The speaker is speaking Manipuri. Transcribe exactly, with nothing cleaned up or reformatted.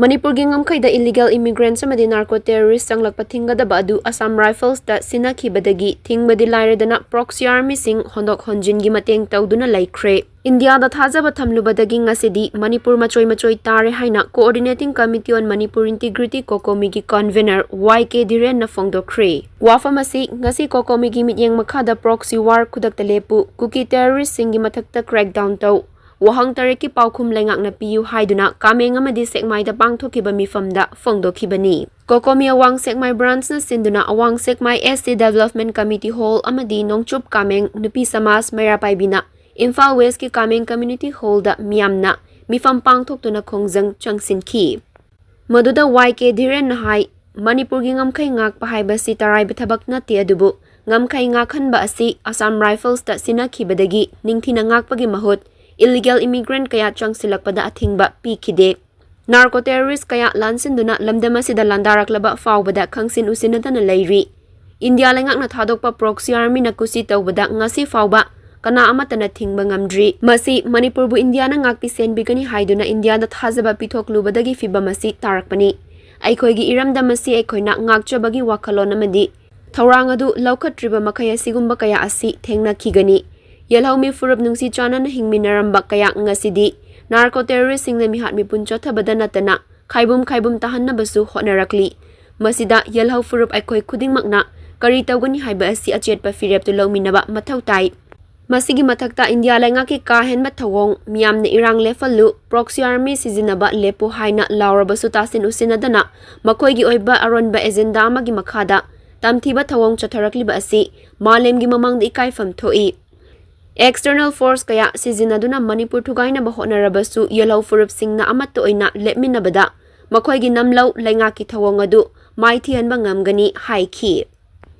ꯃꯅꯤꯄꯨꯔꯒꯤ ꯉꯝꯈꯩꯗ illegal immigrants ꯑꯃꯗꯤ narco terrorist ꯆꯪꯂꯛꯄ ꯊꯤꯡꯒꯗꯕ ꯑꯗꯨ Assam Riflesꯇ ꯁꯤꯟꯅꯈꯤꯕꯗꯒꯤ ꯊꯤꯡꯕꯗꯤ ꯂꯥꯏꯔꯗꯅ proxy armyꯁꯤꯡ ꯍꯣꯟꯗꯣꯛ ꯍꯣꯟꯖꯤꯟꯒꯤ ꯃꯇꯦꯡ ꯇꯧꯗꯨꯅ ꯂꯩꯈ꯭ꯔꯦ꯫ ꯏꯟꯗꯤꯌꯥꯗ ꯊꯥꯖꯕ ꯊꯝꯂꯨꯕꯗꯒꯤ ꯉꯁꯤꯗꯤ ꯃꯅꯤꯄꯨꯔ ꯃꯆꯣꯏ ꯃꯆꯣꯏ ꯇꯥꯔꯦ ꯍꯥꯏꯅ Coordinating Committee on Manipur Integrity, COCOMIꯒꯤ convener ꯋꯥꯏ ꯀꯦ ꯙꯤꯔꯦꯟꯅ ꯐꯣꯡꯗꯣꯛꯈ꯭ꯔꯦ꯫ ꯋꯥꯐꯝ ꯑꯁꯤ ꯉꯁꯤ COCOMIꯒꯤ ꯃꯤꯠꯌꯦꯡ ꯃꯈꯥꯗ proxy war, ꯈꯨꯗꯛꯇ ꯂꯦꯞꯄꯨ, ꯀꯨꯀꯤ terroristꯁꯤꯡꯒꯤ ꯃꯊꯛꯇ crackdown ꯇꯧ, ꯋꯥꯍꯪ ꯇꯔꯦꯠꯀꯤ ꯄꯥꯎꯈꯨꯝ ꯂꯩꯉꯥꯛꯅ ꯄꯤꯌꯨ ꯍꯥꯏꯗꯨꯅ ꯀꯥꯃꯦꯡ ꯑꯃꯗꯤ ꯁꯦꯛꯃꯥꯏꯗ ꯄꯥꯡꯊꯣꯛꯈꯤꯕ ꯃꯤꯐꯝꯗ ꯐꯣꯡꯗꯣꯛꯈꯤꯕꯅꯤ꯫ COCOMI ꯑꯋꯥꯡ ꯁꯦꯛꯃꯥꯏ branchꯅ ꯁꯤꯟꯗꯨꯅ ꯑꯋꯥꯡ ꯁꯦꯛꯃꯥꯏ S T Development Committee Hall ꯑꯃꯗꯤ ꯅꯣꯡꯆꯨꯞ ꯀꯥꯃꯦꯡ ꯅꯨꯄꯤ ꯁꯃꯥꯖ ꯃꯩꯔꯥ ꯄꯥꯏꯕꯤꯅ ꯏꯝꯐꯥꯜ Westꯀꯤ ꯀꯥꯃꯦꯡ Community Hallꯗ ꯃꯤꯌꯥꯝꯅ ꯃꯤꯐꯝ ꯄꯥꯡꯊꯣꯛꯇꯨꯅ ꯈꯣꯡꯖꯪ ꯆꯪꯁꯤꯟꯈꯤ꯫ ꯃꯗꯨꯗ ꯋꯥꯏ ꯀꯦ ꯙꯤꯔꯦꯟꯅ ꯍꯥꯏ, ꯃꯅꯤꯄꯨꯔꯒꯤ ꯉꯝꯈꯩ ꯉꯥꯛꯄ ꯍꯥꯏꯕꯁꯤ ꯇꯔꯥꯏꯕ ꯊꯕꯛ ꯅꯠꯇꯦ, ꯑꯗꯨꯕꯨ ꯉꯝꯈꯩ ꯉꯥꯛꯍꯟꯕ ꯑꯁꯤ Assam Riflesꯇ ꯁꯤꯟꯅꯈꯤꯕꯗꯒꯤ ꯅꯤꯡꯊꯤꯅ ꯉꯥꯛꯄꯒꯤ ꯃꯍꯨꯠ illegal immigrant ꯀꯌꯥ ꯆꯪꯁꯤꯜꯂꯛꯄꯗ ꯑꯊꯤꯡꯕ ꯄꯤꯈꯤꯗꯦ꯫ Narco terrorist ꯀꯌꯥ ꯂꯥꯟꯁꯤꯟꯗꯨꯅ ꯂꯝꯗꯝ ꯑꯁꯤꯗ ꯂꯥꯟꯗꯥꯔꯛꯂꯕ ꯐꯥꯎꯕꯗ ꯈꯪꯁꯤꯟ ꯎꯁꯤꯟꯅꯗꯅ ꯂꯩꯔꯤ꯫ ꯏꯟꯗꯤꯌꯥ ꯂꯩꯉꯥꯛꯅ ꯊꯥꯗꯣꯛꯄ proxy armyꯅ ꯀꯨꯁꯤ ꯇꯧꯕꯗ ꯉꯁꯤ ꯐꯥꯎꯕ ꯀꯅꯥ ꯑꯃꯠꯇꯅ ꯊꯤꯡꯕ ꯉꯝꯗ꯭ꯔꯤ꯫ ꯃꯁꯤ ꯃꯅꯤꯄꯨꯔꯕꯨ ꯏꯟꯗꯤꯌꯥꯅ ꯉꯥꯛꯄꯤ ꯁꯦꯟꯕꯤꯒꯅꯤ ꯍꯥꯏꯗꯨꯅ ꯏꯟꯗꯤꯌꯥꯗ ꯊꯥꯖꯕ ꯄꯤꯊꯣꯛꯂꯨꯕꯗꯒꯤ ꯐꯤꯚꯝ ꯑꯁꯤ ꯇꯥꯔꯛꯄꯅꯤ꯫ ꯑꯩꯈꯣꯏꯒꯤ ꯏꯔꯝꯗꯝ ꯑꯁꯤ ꯑꯩꯈꯣꯏꯅ ꯉꯥꯛꯆꯕꯒꯤ ꯋꯥꯈꯜꯂꯣꯟ ꯑꯃꯗꯤ ꯊꯧꯔꯥꯡ ꯑꯗꯨ ꯂꯧꯈꯠꯇ꯭ꯔꯤꯕ ꯃꯈꯩ ꯑꯁꯤꯒꯨꯝꯕ ꯀꯌꯥ ꯑꯁꯤ ꯊꯦꯡꯅꯈꯤꯒꯅꯤ꯫ ꯌꯦꯜꯍꯧꯃꯤ ꯐꯨꯔꯨꯞ ꯅꯨꯡꯁꯤ ꯆꯥꯟꯅꯅ ꯍꯤꯡꯃꯤꯟꯅꯔꯝꯕ ꯀꯌꯥ ꯉꯁꯤꯗꯤ narco terroristꯁꯤꯡꯅ ꯃꯤꯍꯥꯠ ꯃꯤꯄꯨꯟ ꯆꯣꯠꯊꯕꯗ ꯅꯠꯇꯅ ꯈꯥꯏꯕꯨꯝ ꯈꯥꯏꯕꯨꯝ ꯇꯥꯍꯟꯅꯕꯁꯨ ꯍꯣꯠꯅꯔꯛꯂꯤ꯫ ꯃꯁꯤꯗ ꯌꯦꯜꯍꯧ ꯐꯨꯔꯨꯞ ꯑꯩꯈꯣꯏ ꯈꯨꯗꯤꯡꯃꯛꯅ ꯀꯔꯤ ꯇꯧꯒꯅꯤ ꯍꯥꯏꯕ ꯑꯁꯤ ꯑꯆꯦꯠꯄ ꯐꯤꯔꯦꯞꯇꯨ ꯂꯧꯃꯤꯟꯅꯕ ꯃꯊꯧ ꯇꯥꯏ꯫ ꯃꯁꯤꯒꯤ ꯃꯊꯛꯇ ꯏꯟꯗꯤꯌꯥ ꯂꯩꯉꯥꯛꯀꯤ ꯀꯥ ꯍꯦꯟꯕ ꯊꯧꯑꯣꯡ, "ꯃꯤꯌꯥꯝꯅ ꯏꯔꯥꯡ ꯂꯦꯞꯍꯜꯂꯨ, proxy army ꯁꯤꯖꯤꯟꯅꯕ ꯂꯦꯞꯄꯨ" ꯍꯥꯏꯅ ꯂꯥꯎꯔꯕꯁꯨ ꯇꯥꯁꯤꯟ ꯎꯁꯤꯟꯅꯗꯅ ꯃꯈꯣꯏꯒꯤ ꯑꯣꯏꯕ ꯑꯔꯣꯟꯕ agenda ꯑꯃꯒꯤ ꯃꯈꯥꯗ ꯇꯝꯊꯤꯕ ꯊꯧꯑꯣꯡ ꯆꯠꯊꯔꯛꯂꯤꯕ ꯑꯁꯤ ꯃꯥꯂꯦꯝꯒꯤ ꯃꯃꯥꯡꯗ ꯏꯀꯥꯏꯐꯝ ꯊꯣꯛꯏ꯫ External force ꯀꯌꯥ ꯁꯤꯖꯤꯟꯅꯗꯨꯅ ꯃꯅꯤꯄꯨꯔ ꯊꯨꯒꯥꯏꯅꯕ ꯍꯣꯠꯅꯔꯕꯁꯨ ꯌꯦꯜꯍꯧ ꯐꯨꯔꯨꯞꯁꯤꯡꯅ ꯑꯃꯠꯇ ꯑꯣꯏꯅ ꯂꯦꯞꯃꯤꯟꯅꯕꯗ ꯃꯈꯣꯏꯒꯤ ꯅꯝꯂꯧ ꯂꯩꯉꯥꯛꯀꯤ ꯊꯧꯑꯣꯡ ꯑꯗꯨ ꯃꯥꯏꯊꯤꯍꯟꯕ ꯉꯝꯒꯅꯤ ꯍꯥꯏꯈꯤ꯫